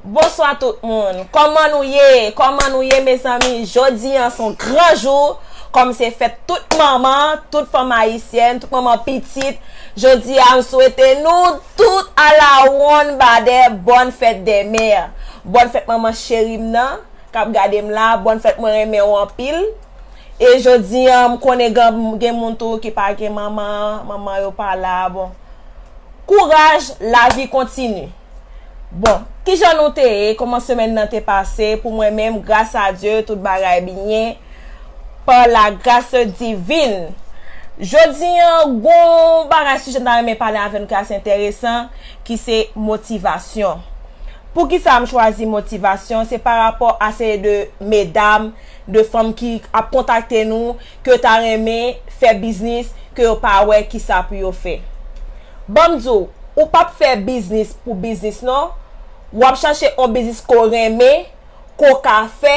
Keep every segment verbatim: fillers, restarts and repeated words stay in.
Bonswa tout moun. Kòman nou ye? Kòman nou ye, mezanmi? Jodi an se yon gran jou. Kòm se fèt tout manman, tout fanm ayisyèn, tout manman pitit. Jodi a, m swete nou tout alawonn badè bòn fèt dè mè. Bòn fèt manman cheri m nan, k ap gade m la. Bòn fèt, mwen renmen w anpil. E jodi an, m konnen gen, gen moun tou ki pa gen manman, manman yo pa la. Bon, kouraj, lavi kontini. Bon, kijan nou te ye? Kòman semèn nan te pase? Pou mwen menm, gras a Dye, tout bagay byen. Par la grâce divine. Jodi an, gon bagay sijè m ta renmen pale avè nou ki ase enteresan, ki se motivasyon. Poukisa m chwazi motivasyon? Se pa rapò a se de medam, de fanm ki ap kontakte nou, ke yo ta renmen fè biznis, ke yo pa wè kisa pou yo fè. Ban m di w, ou p ap fè biznis pou biznis non. W ap chache yon biznis ke w renmen, ke w ka fè.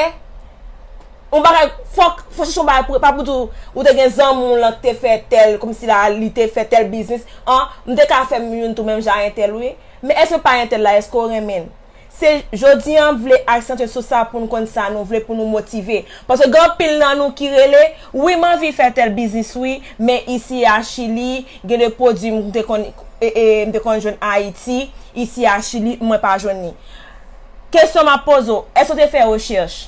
Yon bagay, fòk, fòk chache yon bagay pou, pa pou di w, ou te gen zanmi w lan ki te fè tèl, kòmsi la, li te fè tèl biznis. An, m te ka fè m youn tou menm jan a entèl wi. Men èske pa entèl la, èske w renmen l? Se jodi an, m vle aksantye sou sa pou n konn sa nou vle, pou nou motive. Paske gen anpil nan nou ki rele, wi, m anvi fè tèl biznis, wi, men isi a Chili, gen de pwodui m te konn, e, e, m te konn jwenn Ayiti, isi a Chili, mwen pa jwenn li. Kesyon m ap poze w, èske w te fè rechèch?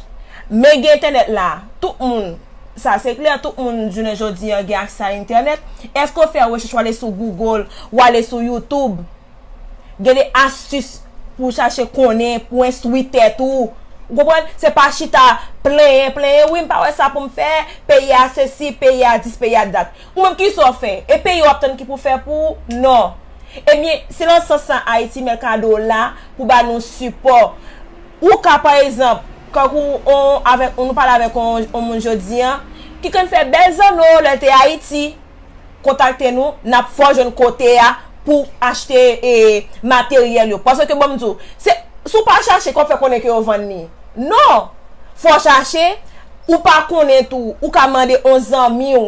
Men gen entènèt la, tout moun, sa se klè, tout moun jounen jodi an gen aksè a entènèt. Èske w fè rechèch, w ale sou Google, w ale sou YouTube? Gen de astis pou w chache konnen, pou w enstwi tèt ou. Ou konprann? Se pa chita plenyen, plenyen, wi, m pa wè sa pou m fè, peyi a sesi, peyi a dis, peyi a dat. Ou menm kisa w fè? E peyi w ap tann ki pou fè pou ou? Non. Ebyen, se nan sans sa Haiti Mercado la pou ba nou sipò. Ou ka, pa egzanp, kankou on, avèk, nou pale avèk on, on moun jodi an, ki konn fè bèl zanno lè l te Ayiti. Kontakte nou, n ap fè w jwenn kote a pou achte e, materyèl yo. Paske, ban m di w, se, si w pa chache, kòman w fè konnen ke yo vann li? Non! Fò w chache, ou pa konnen tou, ou ka mande on zanmi w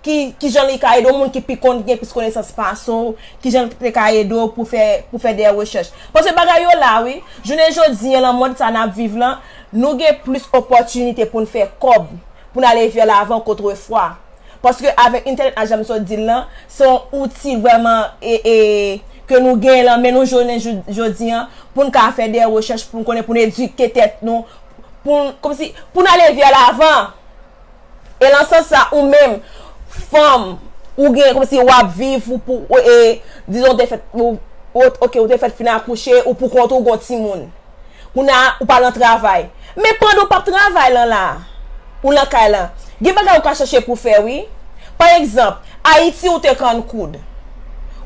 ki, kijan li ka ede w, moun ki pi konn, gen plis konesans pase w, kijan l te ka ede w pou fè, pou fè de rechèch. Paske bagay yo la, wi. Jounen jodi an, nan mond sa n ap viv lan, nou gen plis opòtinite pou n fè kòb, pou n ale vè lavan k otrefwa. Paske avèk entènèt la, jan m sot di l lan, se yon outi vrèman e, e, ke nou genyen lan men nou jounen jou, jodi an, pou n ka fè de rechèch, pou n konnen, pou n edike tèt nou, pou n, kòmsi, pou n ale vè lavan. E nan sans sa, ou menm, fanm, ou gen, kòmsi, w ap viv, ou pou, ou, e, dizon, ou te fèt, ou, ou, ok, ou te fèt fin akouche, ou pou kont ou, ou gon timoun. Kounye a, ou pa nan travay. Men pandan w p ap travay lan la, ou nan kay lan, gen bagay ou ka chache pou fè, wi. Pa egzanp, Ayiti ou te konn koud.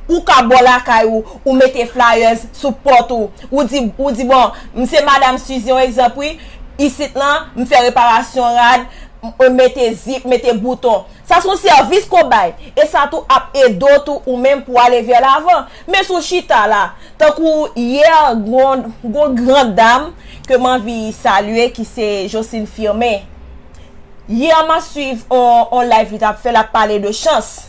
Ou ka bò lakay ou, ou mete flyers sou pòt ou. Ou di, ou di, bon, m se Madam Suzy, yon egzanp, wi. Isit lan, m fè reparasyon rad, m, m mete zip, mete bouton. Sa se yon sèvis ke w bay. E sa tou ap ede w tou ou menm pou w ale vè lavan. Men si w chita la, tankou yè, gon, gon gran dam ke m anvi salye ki se Jocelyne Firmin. Yè m ap swiv on, on live li t ap fè, l ap pale de chans.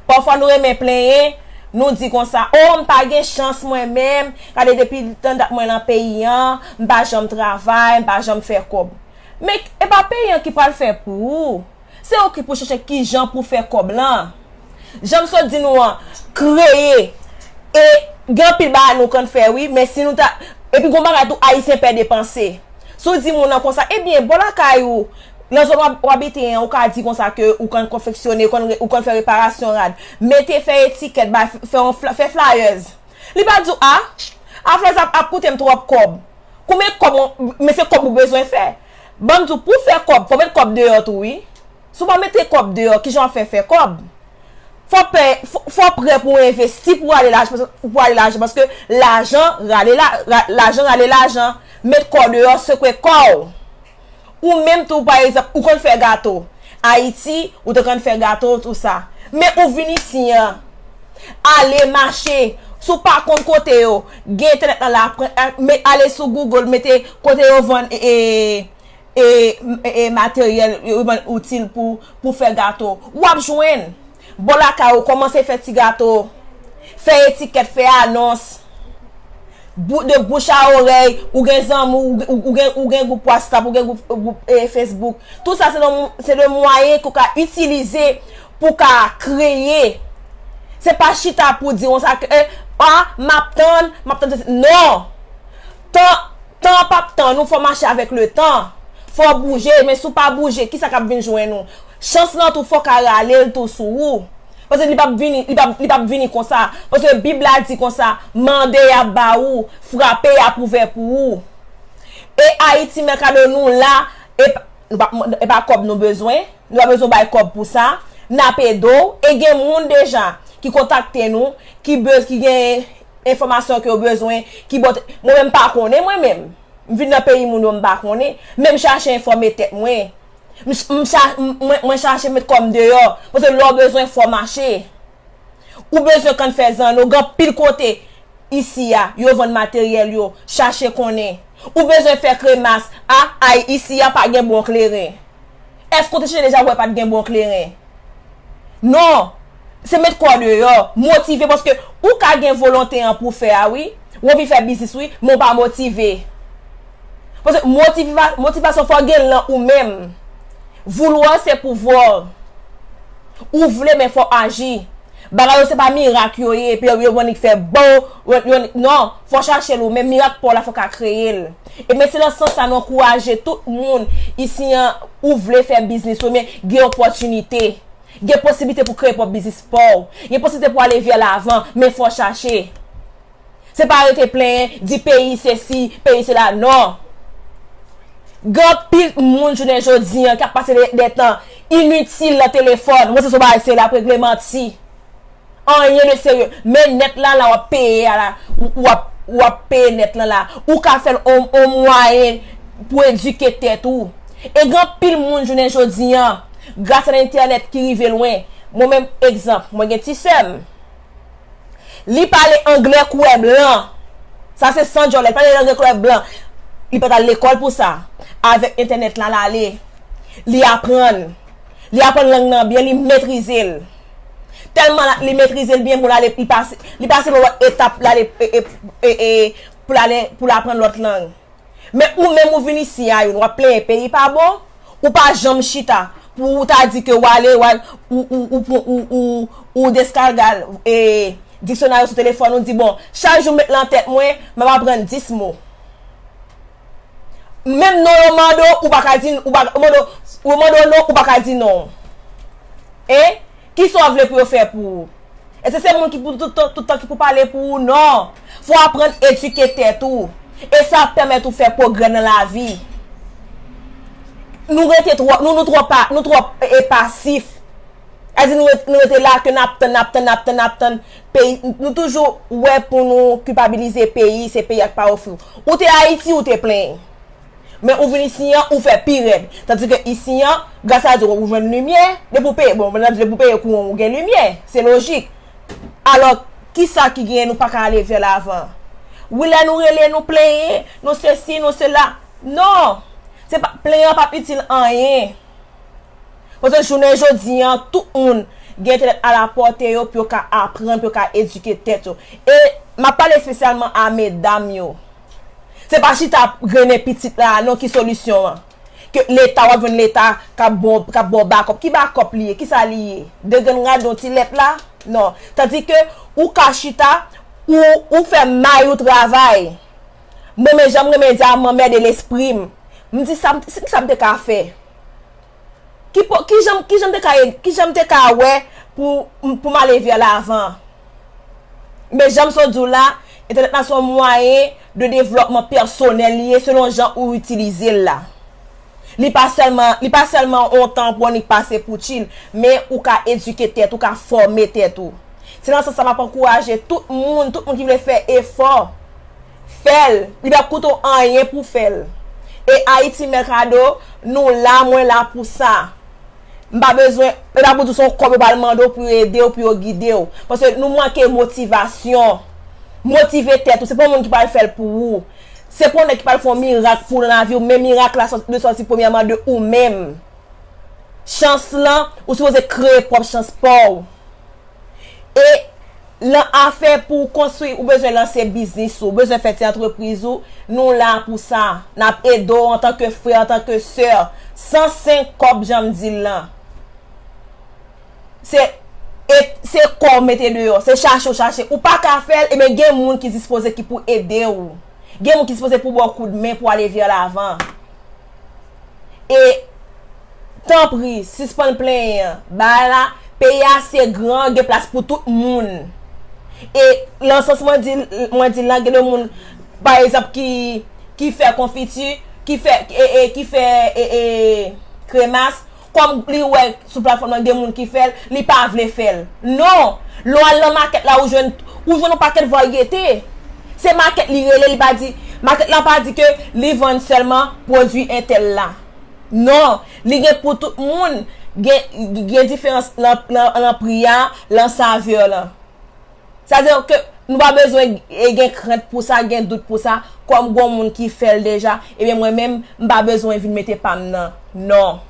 Pafwa nou renmen plenyen, nou di konsa, o, m pa gen chans mwen menm, gade depi tan dat mwen lan peyi an, m pa janm travay, m pa janm fè kòb. Men e pa peyi an ki pral fè pou ou. Se ou ki pou chèche kijan pou fè kòb lan. Jan m sot di nou an, kreye. E gen anpil bagay nou konn fè wi, men si nou ta, epi gon bagay tou, Ayisyen pè depanse. Si w di moun nan konsa, ebyen, bò lakay ou, nan zòn w ap, w abite an, ou ka di konsa ke ou konn konfeksyone, ou konn, ou konn fè reparasyon rad. Mete fè etikèt, bay, fè, yon fla-, fè flyers. Li pa di w, a, a flyers ap, ap koute m twòp kòb. Konbyen kòb, men se kòb ou bezwen fè. Ban m di w, pou fè kòb, fò w met kòb deyò tou, wi. Si w pa mete kòb deyò, kijan w ap fè fè kòb? Fò pè, fò, fò prè pou w envesti pou w ale lajan, pou w ale lajan, paske lajan rale la, ra-, lajan rale lajan. Met kò w deyò, sekwe kò w. Ou menm tou, pa egzanp, ou konn fè gato. Ayiti, ou te konn fè gato, tou sa. Men ou vin isi an, ale mache. Si w pa konn kote yo, gen entènèt lan la, pran, a, men ale sou Google, mete kote yo vann, e, e, e, e, materyèl, yo vann itil pou, pou fè gato. W ap jwenn. Bò lakay ou, kòmanse fè ti gato. Fè etikèt, fè anons. Bou- de bouch a orèy, ou gen zanmi, ou, ou, ou gen, ou gen gwoup WhatsApp, ou gen gwoup, gwoup eh, Facebook. Tout sa se de, se de mwayen ke w ka itilize pou w ka kreye. Se pa chita pou di konsa ke eh, ah, m ap tann, m ap tann. Non! Tan, tan p ap tann ou, fò w mache avèk le tan. Fò w bouje, men si w pa bouje, kisa k ap vin jwenn ou? Chans lan tou, fò w ka rale l tou sou ou. Paske li p ap vini, li p ap, li p ap vini konsa. Paske Bib la di konsa, mande, y ap ba ou, frape, y ap ouvè pou ou. E Ayiti Mercado nou la, e pa, nou pa, e pa kòb nou bezwen, nou pa bezwen bay kòb pou sa. N ap ede w, e gen moun deja ki kontakte nou, ki bez, ki gen enfòmasyon ke yo bezwen, ki bò, mwen menm pa konnen mwen menm. M vin nan peyi moun yo m pa konnen, men m chache enfòme tèt mwen. M ch- m cha- m- mwen, mwen chache met kò m deyò, paske lè w bezwen fò w mache. Ou bezwen kann fè zanno, gen anpil kote isi a, yo vann materyèl yo, chache konnen. Ou bezwen fè kremas, a, ay, isi a pa gen bon kleren. Èske w te chèche deja wè pa t gen bon kleren? Non. Se met kò w deyò, motive, paske ou ka gen volonte an pou fè a, wi. Ou anvi fè biznis, wi, men w pa motive. Paske motiva- motivasyon fò w gen l nan ou menm. Voulwa se pouvwa. Ou vle, men fò w aji. Bagay yo se pa mirak yo ye, epi yo, yo annik fè bon, yo, yo, non, fò w chache l ou menm, mirak pa w la fò w ka kreye l. E men se nan sans sa nou ankouraje tout moun isi an, ou vle fè biznis ou, men gen opòtinite. Gen posiblite pou kreye pwòp biznis pa w. Gen posiblite pou ale vè lavan, men fò w chache. Se pa rete plenyen, di peyi sesi, peyi sela, non. Gen anpil moun jounen jodi an k ap pase de, de tan initil nan telefòn. Mwen se sou bagay serye l ap regle manti. Anyen de serye. Men nèt la, la w ap peye a la. W ap, w ap peye nèt lan la. Ou ka fè l on, on mwayen pou edike tèt ou. E gen anpil moun jounen jodi an, gras a entènèt ki rive lwen. Mwen menm, egzanp, mwen gen ti sè m. Li pale anglè koulè blan. Sa se san djòlè. Li pale anglè koulè blan. Li pa t al lekòl pou sa. Avèk entènèt la, l ale. Li aprann. Li aprann lang nan byen, li metrize l. Tèlman la- li metrize l byen, pou l ale, li pase, li pase pa lòt etap, l ale, e, e, e, e, pou l ale, pou l aprann lòt lang. Men ou menm ou vin isi a youn, w ap plenyen peyi pa bon, ou pa janm chita pou ou ta di ke w ale, w al, ou, ou, ou, ou, ou, ou, ou deskarga, e, diksyonaryo sou telefòn ou, di, bon, chak jou m met nan tèt mwen, m ap aprann dis mo. Menm non yo mande w, ou pa ka di, ou pa, yo mande w, yo mande w non, ou pa ka di non. E? Kisa w vle pou yo fè pou ou? Èske se moun ki pou tout, tout, tout tan ki pou pale pou ou? Non. Fò w aprann edike tèt ou. E sa ap pèmèt ou fè pwogrè nan lavi. Nou rete twò, nou, nou twò pa, nou twò, e, pasif. Sa di nou ret- nou rete la ke n ap tann, n ap tann, n ap tann, n ap tann. Peyi, nou toujou wè pou nou kilpabilize peyi, se peyi a k pa ofri w. Ou te Ayiti, ou te plenyen. Men ou vin isi an, ou fè pi rèd. Tandike isi an, gras a Dye, ou jwenn limyè, depi w peye, bon, depi w peye kouran, ou gen limyè. Se lojik. Alò, kisa ki genyen nou pa ka ale vè lavan? Wi, lè nou rele, nou plenyen, nou sesi, nou sela. Non! Se pa, plenyen an p ap itil anyen. Paske jounen jodi an, tout moun gen entènèt alapòte yo pou yo ka aprann, pou yo ka edike tèt yo. E m ap pale espesyalman a medam yo. Se pa chita ap grennen pitit la non ki solisyon an. Ke Leta, w ap jwenn Leta k ap ba w, k ap ba w bakòp. Ki bakòp li ye? Kisa li ye? De grenn rad, yon ti lèt la? Non. Tandike ou ka chita, ou, ou fè may ou travay. Mwen menm jan m renmen di a m anmède lespri m. M di sa, m- kisa m te ka fè? Ki po- ki jan, ki jan m te ka ed- ki jan m te ka wè pou, pou m ale vè lavan? Men jan m sot di w la, entènèt la se yon mwayen de devlòpman pèsonèl li ye selon jan ou itilize l la. Li pa sèlman, li pa sèlman yon tan pou annik pase pou chill, men ou ka edike tèt ou, ka fòme tèt ou. Se nan sans sa m ap ankouraje tout moun, tout moun ki vle fè efò, fè l. Li p ap koute w anyen pou fè l. E Ayiti Mercado, nou la, mwen la pou sa. M pa bezwen, e pa pou di w se yon kòb yo pral mande w pou yo ede w, pou yo gide w. Paske nou manke motivasyon. Motive tèt ou, se pa yon moun ki pral fè l pou ou. Se pa yon nèg ki pral fè yon mirak pou ou nan lavi w, men mirak la sòt- dwe sòti premyèman de ou menm. Chans lan, ou sipoze kreye pwòp chans pa w. E Lan afè pou w konstwi, ou bezwen lanse biznis ou, ou bezwen fè ti antrepriz ou, nou la pou sa. N ap ede w antanke frè, antanke sè. San senk kòb, jan m di l lan. Se, e, se kò w mete deyò, se chache w chache. Ou pa ka fè l, ebyen gen moun ki dispoze ki pou ede w. Gen moun ki dispoze pou ba w koudmen pou ale vè lavan. E, tanpri, sispann plenyen. Bagay la, peyi a se gran, gen plas pou tout moun. E, lan sans mwen di, mwen di lan, gen de moun, pa egzanp, ki, ki fè konfiti, ki fè, e, e, ki fè, e, e, kremas, kòm li wè sou platfòm nan gen moun ki fè l, li pa vle fè l. Non! Lè w al nan makèt la, ou jwenn, ou jwenn yon pakèt varyete. Se makèt li rele, li pa di, makèt la pa di ke li vann sèlman pwodui entèl la. Non! Li gen pou tout moun, gen, gen diferans lan, lan, lan pri a, lan savè lan. Sa vle di ke nou pa bezwen, e, gen krent pou sa, gen dout pou sa, kòm gon moun ki fè l deja, ebyen mwen menm, m pa bezwen vin mete pa m nan. Non.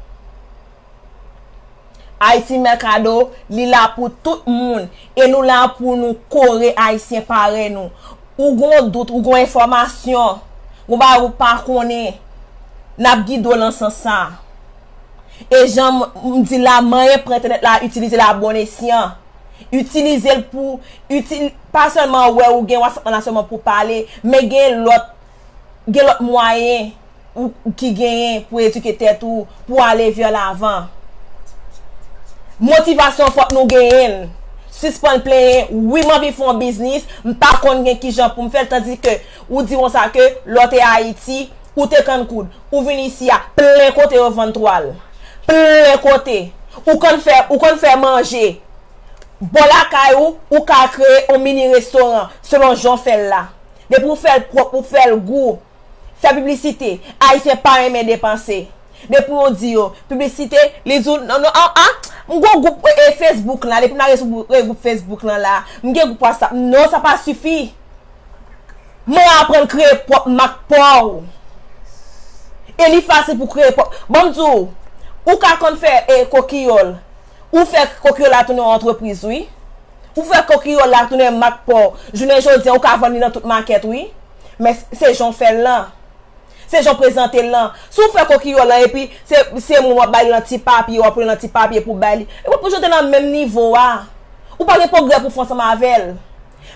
Haiti Mercado, li la pou tout moun, e nou la pou nou kore Ayisyen parèy nou. Ou gon dout, ou gon enfòmasyon, gon bagay ou pa konnen, n ap gide w lan sans sa. E jan m, m di la, manyen pran entènèt la, itilize l a bon esyan. Itilize l pou, itil-, pa sèlman wè ou gen WhatsApp lan la sèlman pou pale, men gen lòt, gen lòt mwayen ou, ou ki genyen pou edike tèt ou, pou ale vè lavan. Motivasyon fòk nou genyen l. Sispann plenyen, wi, m anvi fè yon biznis, m pa konn gen kijan pou m fè l, tandike ou di konsa ke lè w te Ayiti, ou te kann koud, ou vin isi a, plen kote yo vann twal. Plen kote. Ou konn fè, ou konn fè manje. Bò lakay ou, ou ka kreye yon mini restoran, selon jan w fè l la. Depi w fè l pwòp, ou fè l gou. Fè piblisite. Ayisyen pa renmen depanse. Depi w di yo, piblisite, li di w, non, non, an, an, m gon gwoup, e, e, Facebook la, depi m lage sou gwoup, e, gwoup Facebook lan la, m gen gwoup WhatsApp. Non, sa pa sifi. Mwen aprann kreye pwòp mak pa w. E li fasil pou kreye pwòp. Ban m di w, ou ka konn fè, e, kokiyòl. Ou fè kokiyòl la tounen yon antrepriz, wi. Ou fè kokiyòl la tounen mak pa w. Jounen jodi a, ou ka vann li nan tout makèt, wi. Men se jan w fè l lan. Se jan w prezante l lan. Si w fè kokiyòl lan, epi se, se moun w ap bay li nan ti papye, w ap pran li nan ti papye pou w bay li, epi w ap toujou rete nan menm nivo a. Ou pa gen pwogrè pou w fè ansanm avè l.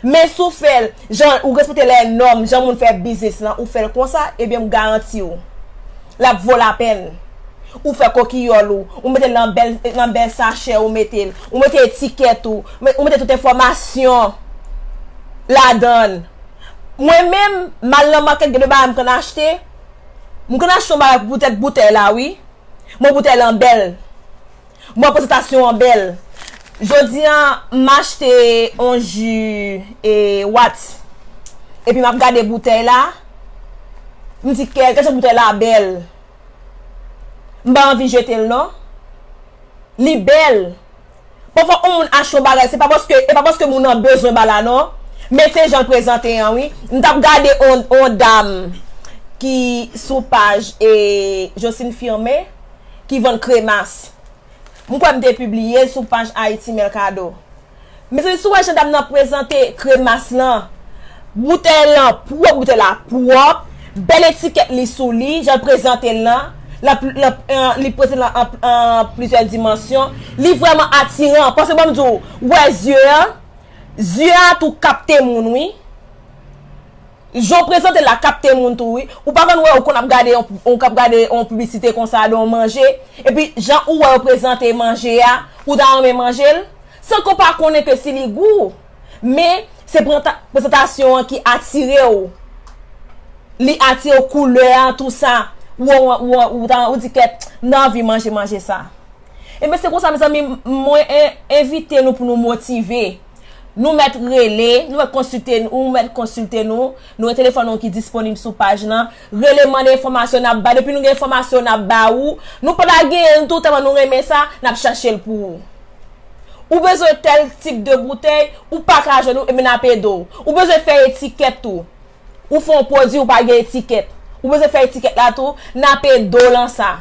Men si w fè l, jan ou respekte lè nòm, jan moun fè biznis lan, ou fè l konsa, ebyen m garanti w, l ap vo lapèn. Ou fè kokiyòl ou, ou mete l nan bèl, nan bèl sachè, ou mete l, ou mete etikèt ou, ou mete tout enfòmasyon ladan l. Mwen menm, m al nan makèt, gen de bagay m konn achte. M konn achte yon bagay pou poutèt boutèy la, wi. Bon, boutèy lan bèl. Bon, prezantasyon an bèl. Jodi a, m achte yon ji, e, Watts. Epi m ap gade boutèy la. M di, kè, kè jan boutèy la bèl. M pa anvi jete l, non. Li bèl. Pafwa, yon moun achte yon bagay, se pa paske, e pa paske moun nan bezwen bagay la, non. Men se jan l prezante an, wi. M t ap gade yon, yon dam ki sou paj, e, Jocelyne Firmin, ki vann kremas. M kwè m te pibliye l sou paj Haiti Mercado. Mezanmi, si w wè jan dam nan prezante kremas lan, boutèy lan pwòp, boutèy la pwòp, bèl etikèt li sou li, jan l prezante l lan, l ap, l ap, eh, li prezante l an, an plizyè dimansyon, li vrèman atiran. Paske ban m di w, ou wè zye a, zye a tou kapte moun, wi. Jan w prezante l la kapte moun tou, wi. Ou pa konn wè, ou konn ap gade yon, ou k ap gade yon piblisite konsa de yon manje, epi jan ou wè yo prezante manje a, ou ta renmen manje l, san ke w pa konnen ke si li gou. Men, se prenta-, prezantasyon an ki atire w. Li atire w, koulè a, tou sa. Ou, ou, ou, ou ta, ou di, "Kèt, m ta anvi manje, manje sa." Ebyen, se konsa, mezanmi, mwen en-, envite nou pou nou motive. Nou mèt rele, nou mèt konsilte, ou mèt konsilte nou. Nou gen telefòn nou ki disponib sou paj lan. Rele, mande enfòmasyon, n ap ba. Depi nou gen enfòmasyon, n ap ba ou. Nou pa ta genyen l tou, tèlman nou renmen sa, n ap chache l pou ou. Ou bezwen tèl tip de boutèy, ou pa ka jwenn ou, ebyen n ap ede w. Ou bezwen fè etikèt tou. Ou fè yon pwodui, ou pa gen etikèt. Ou bezwen fè etikèt la tou, n ap ede w lan sa.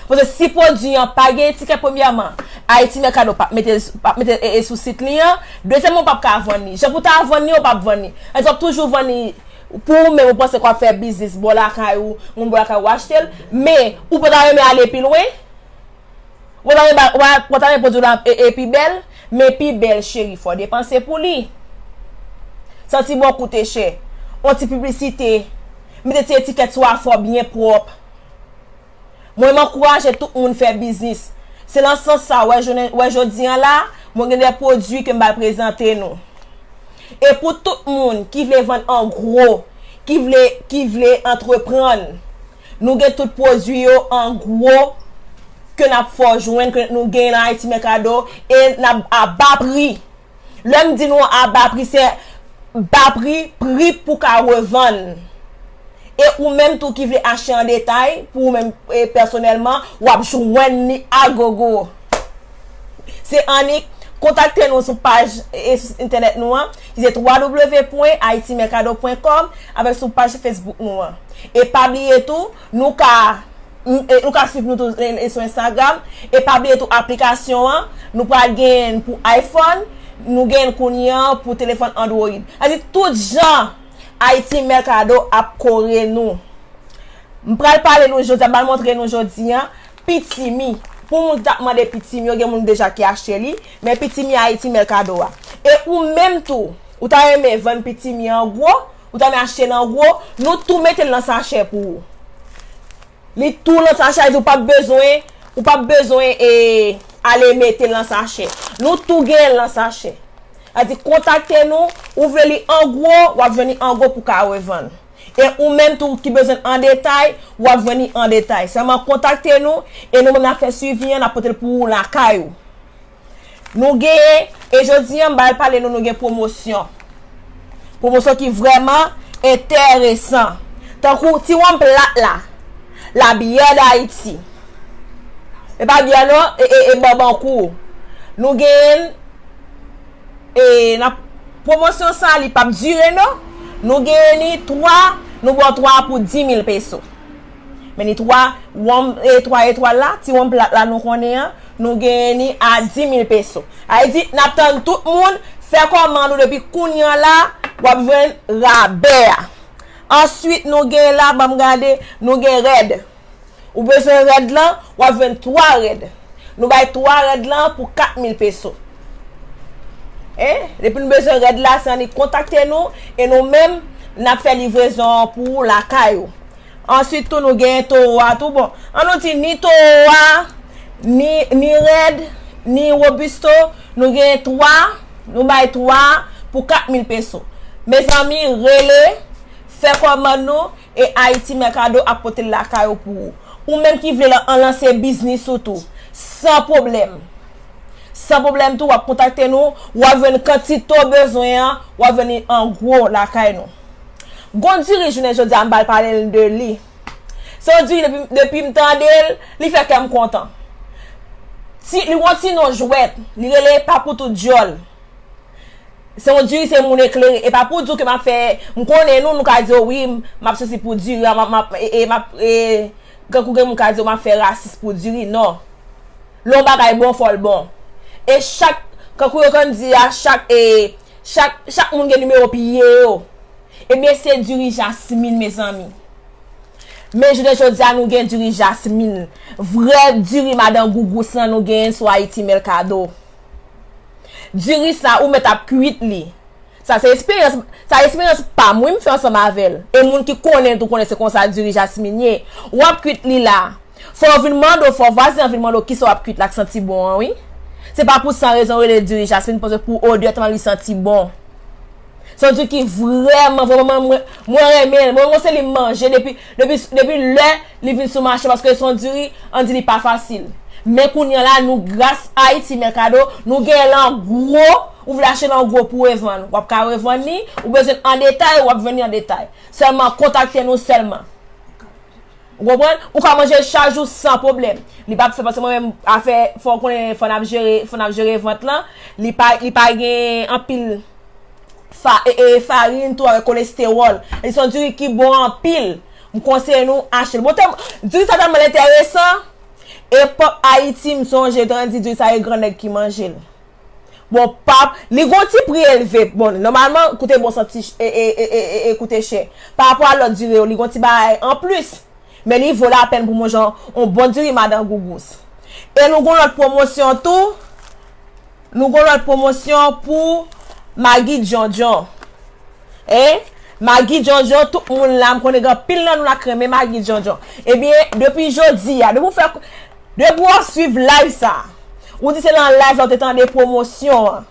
Paske si pwodui an pa gen etikèt, premyèman, Haiti Mercado p ap mete, p ap mete e, e sou sit li an. Dezyèmman, ou p ap ka vann li. Jan pou ta vann li, ou p ap vann li. Èske w ap toujou vann li pou ou menm, ou panse w ap fè biznis bò lakay ou, moun bò lakay ou achte l, men ou pa ta renmen ale pi lwen? Ou pa ta renmen ba- ou pa- ou pa ta renmen pwodui la e, e pi bèl? Men pi bèl, cheri, fò w depanse pou li. Santi bon koute chè. On ti piblisite. Mete ti etikèt sou afè w byen pwòp. Mwen, m ankouraje tout moun fè biznis. Se nan sans sa, wè, jounen, wè jodi an la, mwen gen de pwodui ke m pral prezante nou. E pou tout moun ki vle vann an gwo, ki vle, ki vle antreprann, nou gen tout pwodui yo an gwo ke n ap fè w jwenn, ke nou gen nan Haiti Mercado, e n ap a ba pri. Lè m di nou a ba pri, se ba pri, pri pou ka revann. E ou menm tou ki vle achte an detay, pou ou menm, e, pèsonèlman, w ap jwenn li a gogo. Se annik kontakte nou sou paj, e, sou sit entènèt nou an, ki se w w w pwen haiti mercado pwen com, avèk sou paj Facebook nou an. E pa bliye tou, nou ka M- e, nou ka swiv nou tou, e, e, sou Instagram. E pa bliye tou aplikasyon an, nou pral genyen pou iPhone, nou genyen kounye an pou telefòn Android. Sa di tout jan Haiti Mercado ap kore nou. M pral pale nou jodi a, m pral montre nou jodi an, pitimi. Pou moun ki t ap mande pitimi yo, gen moun deja ki achte li, men pitimi Haiti Mercado a. E ou menm tou, ou ta renmen vann pitimi an gwo, ou ta renmen achte l an gwo, nou tou mete l nan sachè pou ou. Li tou nan sachè, ou p ap bezwen, ou p ap bezwen e, ale mete l nan sachè. Nou tou genyen l nan sachè. Sa di kontakte nou, ou vle li an gwo, w ap jwenn li an gwo pou ka revann. E ou menm tou ki bezwen an detay, w ap jwenn li an detay. Sèlman kontakte nou, e nou menm n ap fè swivi an, n ap pote l pou ou lakay ou. Nou genyen, e jodi an, m pral pale nou, nou gen pwomosyon. Pwomosyon ki vrèman enteresan. Tankou ti wonm plat la, la bière d'Haïti. E pa byè non, e, e, e banbankou. Nou genyen, e, nan pwomosyon sa, li p ap dire non. Nou genyen ni twa, nou ba w twa pou di mil peso. Men ni twa wonm, e, twa etwal la, ti wonm plat la nou konnen an, nou genyen ni a di mil peso. Sa vle di, n ap tann tout moun, fè kòmann ou depi kounye an la, w ap jwenn rabè a. Answit, nou gen la, ban m gade, nou gen rèd. Ou bezwen rèd lan, w ap jwenn twa rèd. Nou bay twa rèd lan pou kat mil peso. E, depi nou bezwen rèd la, se annik kontakte nou, e nou menm, n ap fè livrezon an pou ou lakay ou. Answit tou, nou genyen towo a tou. Bon, an nou di ni towo a, ni, ni rèd, ni robusto, nou genyen twa, nou bay twa pou kat mil peso. Mezanmi, rele, fè kòmann nou, e Haiti Mercado ap pote l lakay ou pou ou. Ou menm ki vle lan- an lanse biznis ou tou, san pwoblèm. San pwoblèm tou, w ap kontakte nou, w ap jwenn kantite w bezwen an, w ap jwenn li an gwo lakay nou. Gon diri jounen jodi a, m pral pale l de li. Se yon diri depi, depi m tande l, li fè kè m kontan. Ti, li gon ti non jwèt, li rele Papou Tout Dyòl. Se yon diri, se moun eklere. E pa pou di w ke m ap fè, m konnen nou, nou ka di w, wi, m ap sesi pou diri a, m ap, m ap, e, e, m ap, e, kankou gen moun ka di w m ap fè rasis pou diri. Non. Lè yon bagay bon, fò l bon. E chak, kankou yo konn di a, chak, e, chak, chak moun gen nimewo piye yo. Ebyen, se diri jasmin, mezanmi. Men jounen jodi a, nou gen diri jasmin. Vrè diri madan Gougous lan nou genyen sou Haiti Mercado. Diri sa, ou mèt ap kwit li. Sa se esperyans, sa esperyans pa m, wi, m fè ansanm avè l. E moun ki konnen l tou konnen se konsa diri jasmin ye. W ap kwit li la. Fò yo vin mande w, fò vwazen an vin mande w kisa w ap kwit la k santi bon an, wi. Se pa pou san rezon yo rele diri jasmin, paske pou odè tèlman li santi bon. Se yon diri ki vrèman, vrèman, mwen, mwen renmen l. Mwen, mwen se li m manje depi, depi, depi lè li vin sou mache, paske se yon diri, ann di li pa fasil. Men kounye a la, nou, gras Haiti Mercado, nou genyen l an gwo, ou vle achte l an gwo pou revann, w ap ka revann li, ou bezwen l an detay, w ap jwenn li an detay. Sèlman kontakte nou sèlman. Ou konprann? Ou ka manje l chak jou san pwoblèm. Li p ap fè, paske mwen menm, afè, fò w konnen, fò n ap jere, fò n ap jere vant lan. Li pa, li pa gen anpil fa, e, e, farin tou avèk kolestewòl. Li se yon diri ki bon anpil. M konseye nou achte l. Bon, tèm, diri sa tèlman enteresan. Epòk Ayiti, m sonje, tan di di sa, e gran nèg ki manje l. Bon, pap, li gon ti pri elve. Bon, nòmalman, koute bon, santi ch-, e, e, e, e, e, e koute chè. Pa rapò a lòt diri yo, li gon ti bagay anplis. Men li vo lapèn pou manje yon bon diri madan Gougous. E nou gon lòt pwomosyon tou. Nou gon lòt pwomosyon pou Magi Djondjon. E Magi Djondjon, tout moun la, m konnen gen anpil nan nou la k renmen Magi Djondjon. Ebyen, depi jodi a, depi w fè, depi w ap swiv live sa, ou di se nan live la w te tande pwomosyon an.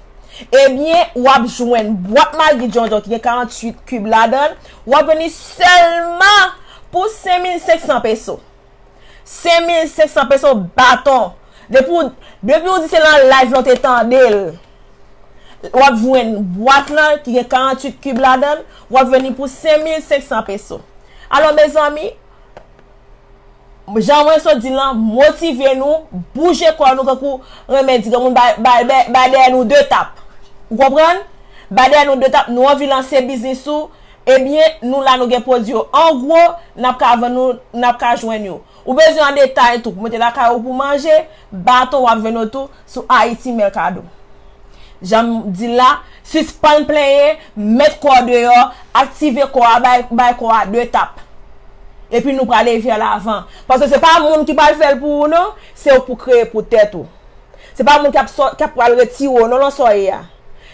Ebyen, w ap jwenn bwat Magi Djondjon ki gen karanntuit kib ladan l, w ap jwenn li sèlman pou senk mil senk san peso. Senk mil senk san peso baton. Depi w, depi w di se nan live lan w te tande l, w ap jwenn bwat lan ki gen karanntuit kib ladan l, w ap jwenn li pou senk mil senk san peso. Alò, mezanmi, jan mwen sot di l lan, motive nou, bouje kò nou, kankou renmen di granmoun, bay, bay, bay, bay dèyè nou de tap. Ou konprann? Bay dèyè nou de tap, nou anvi lanse biznis ou, ebyen, nou la, nou gen pwodui yo an gwo, n ap ka vann nou, n ap ka jwenn yo. Ou bezwen an detay tou, pou mete lakay ou pou manje, baton w ap jwenn yo tou sou Haiti Mercado. Jan m di l la, sispann plenyen, met kò w deyò, aktive kò a, bay, bay kò a de tap. Epi nou prale vè lavan. Paske se pa moun ki pral fè l pou ou non, se ou pou kreye pou tèt ou. Se pa moun k ap sò-, k ap pral retire w non nan sa w ye a.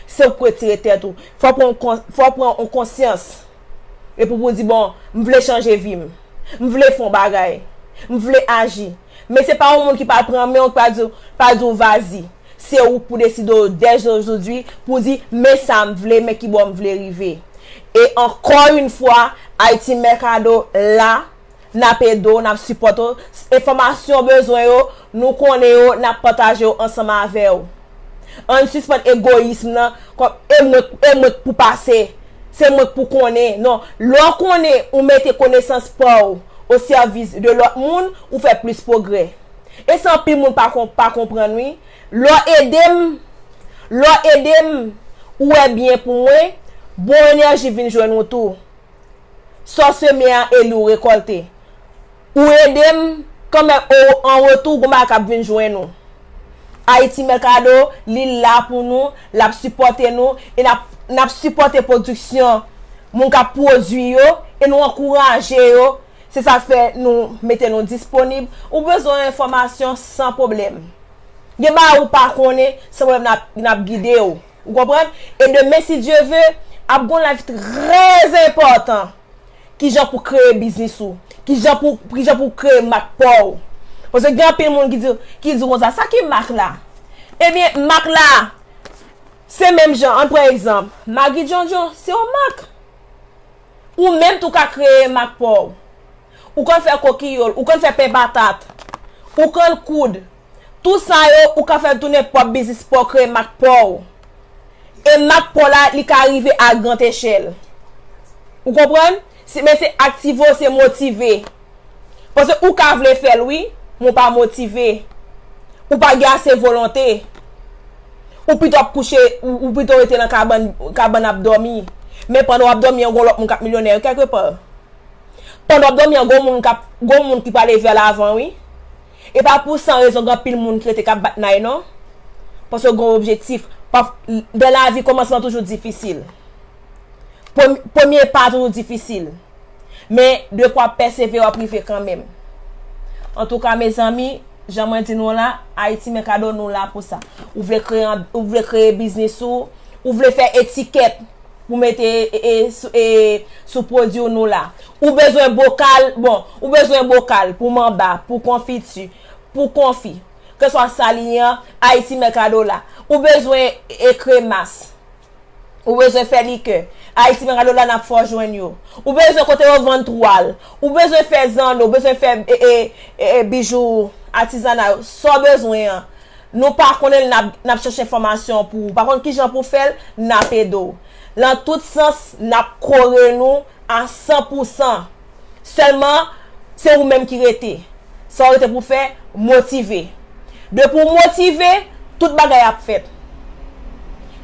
Se ou k retire tèt ou. Fò w pran yon kon-, fò w pran yon konsyans. Epi pou w di, bon, m vle chanje vi m. M vle fè yon bagay. M vle aji. Men se pa yon moun ki pral pran men w, ki pral di w, pral di w vazi. Se ou k pou deside w dè jodi pou w di, men sa m vle, men ki bò m vle rive. E encore une fois, Haiti Mercado la, n ap ede w, n ap sipòte w. Enfòmasyon w bezwen yo, nou konnen yo, n ap pataje yo ansanm avè w. Ann sispann egoyism nan, kòm e mwen, e mwen k pou pase, se mwen k pou konnen. Non, lè w konnen ou mete konesans pa w o sèvis de lòt moun, ou fè plis pwogrè. E sa anpil moun pa kon-, pa konprann, wi. Lè w ede m, lè w ede m, ou wè byen pou mwen, bon enèji vin jwenn ou tou. Sa w semen an e li w rekòlte. Ou ede m, kanmenm, o, an retou, gon bagay k ap vin jwenn ou. Haiti Mercado, li la pou nou, l ap sipòte nou, e n ap, n ap sipòte pwodiksyon moun k ap pwodui yo, e nou ankouraje yo. Se sa k fè nou mete nou disponib. Ou bezwen enfòmasyon san pwoblèm. Gen bagay ou pa konnen, san pwoblèm n ap, n ap gide w. Ou konprann? E demen, si Dye ve, ap gon live trè enpòtan. Kijan pou kreye biznis ou. Kijan pou, kijan pou kreye mak pa w. Paske gen anpil moun ki di, ki di konsa, sa ki mak la? Ebyen, mak la, se menm jan, ann pran egzanp, Magi Djondjon, se yon mak. Ou menm tou ka kreye mak pa w. Ou konn fè kokiyòl, ou konn fè pen patat, ou konn koud. Tou sa yo, ou ka fè l tounen pwòp biznis pa w, kreye mak pa w. E mak pa w la, li ka rive a gran echèl. Ou konprann? Se, men se aktive w, se motive. Paske ou ka vle fè l, wi, men w pa motive. Ou pa gen ase volonte. Ou pito ap kouche, ou, ou pito rete nan kabann, kabann ap dòmi. Men pandan w ap dòmi an, gon lòt moun k ap milyonè, kèlke pa. Pandan w ap dòmi an, gon moun k ap, gon moun ki prale vè lavan, wi. E pa pou san rezon, gen anpil moun ki rete k ap bat nay, non. Paske gon objektif. Pa, dan lavi, kòmansman toujou difisil. Prem-, premye pa toujou difisil. Men, de kwa pèsevere, w ap rive kanmenm. Antouka, mezanmi, jan mwen di nou la, Haiti Mercado, nou la pou sa. Ou vle kreye an-, ou vle kreye biznis ou, ou vle fè etikèt pou mete, e, e, sou, e, sou pwodui w, nou la. Ou bezwen bokal, bon, ou bezwen bokal pou manba, pou konfiti, pou konfi. Keswa sa li ye an, Haiti Mercado la. Ou bezwen, e, kremas. Ou bezwen fè likè. Haiti Mercado la, n ap fè w jwenn yo. Ou bezwen kote yo vann twal. Ou bezwen fè zanno, ou bezwen fè, e, e, e, e, bijou atizana yo. Sa w bezwen an. Nou pa konnen l, n ap, n ap chèche enfòmasyon pou ou. Pa konn kijan pou fè l, n ap ede w. Lan tout sans, n ap kore nou a san pou san. Sèlman, se ou menm ki rete. Sa w rete pou fè, motive. Depi w motive, tout bagay ap fèt.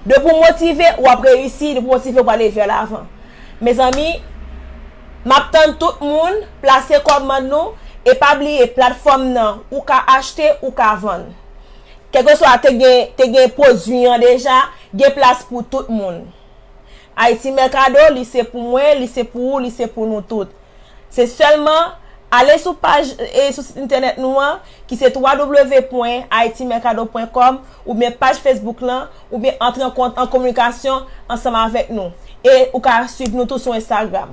Depi w motive, w ap reyisi. Depi w motive, w prale vè lavan. Mezanmi, m ap tann tout moun, plase kòmann nou, E pa bliye, platfòm nan, ou ka achte, ou ka vann. Kèlkeswa te gen, te gen pwodui an deja, gen plas pou tout moun. Haiti Mercado, li se pou mwen, li se pou ou, li se pou nou tout. Se sèlman ale sou paj e sou sit entènèt nou an, ki se w w w pwen haiti mercado pwen com, oubyen paj Facebook lan, oubyen antre an kont, an kominikasyon ansanm avèk nou. E ou ka swiv nou tou sou Instagram.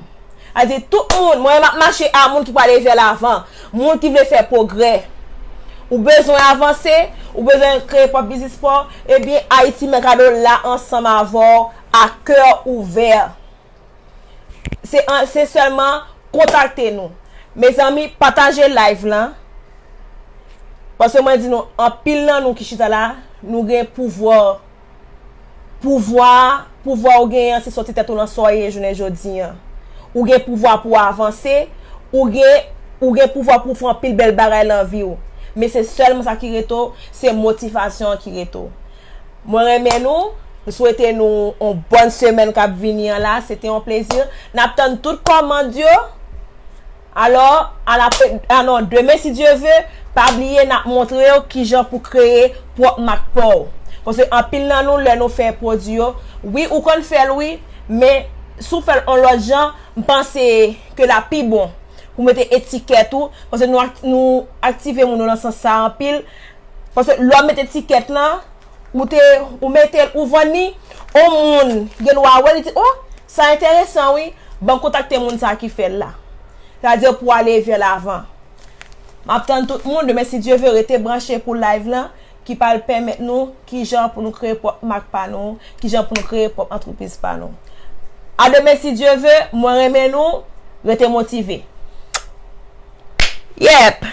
A di tout moun, mwen m ap mache a moun ki pral leve lavan, moun ki vle fè pwogrè. Ou bezwen avanse, ou bezwen kreye pwòp biznis pa w, ebyen Haiti Mercado la ansanm avè w, a kè ouvè. Se an- se sèlman kontakte nou. Mezanmi, pataje live lan. Paske mwen di nou, anpil nan nou ki chita la, nou gen pouvwa. Pouvwa, pouvwa ou genyen an, se sòti tèt ou nan sa w ye jounen jodi an. Ou gen pouvwa pou w avanse, ou gen, ou gen pouvwa pou w fè anpil bèl bagay nan vi w. Men se sèlman sa ki rete w, se motivasyon an ki rete w. Mwen renmen nou, m swete nou yon bòn semèn k ap vini an la, se te yon plezi. N ap tann tout kòmand yo. Alò, a la, a non, demen, si Dye ve, pa bliye, n ap montre w kijan pou kreye pwòp mak pa w. Paske anpil nan nou, lè nou fè pwodui yo, wi, ou konn fè l, wi, men si w fè l yon lòt jan, m panse ke l ap pi bon pou mete etikèt ou, paske nou ak- nou aktive moun yo nan sans sa anpil. Paske lè w met etikèt lan, ou te, ou mete l, ou vann li, yon moun gen dwa wè li di, oh, sa enteresan wi, ban m kontakte moun sa ki fè l la. Sa vle di pou ale vè lavan. M ap tann tout moun, demen si Dye ve, rete branche pou live lan, ki pral pèmèt nou kijan pou nou kreye pwòp mak pa nou, kijan pou nou kreye pwòp antrepriz pa nou. A demen si Dye ve, mwen renmen nou, rete motive. Yep!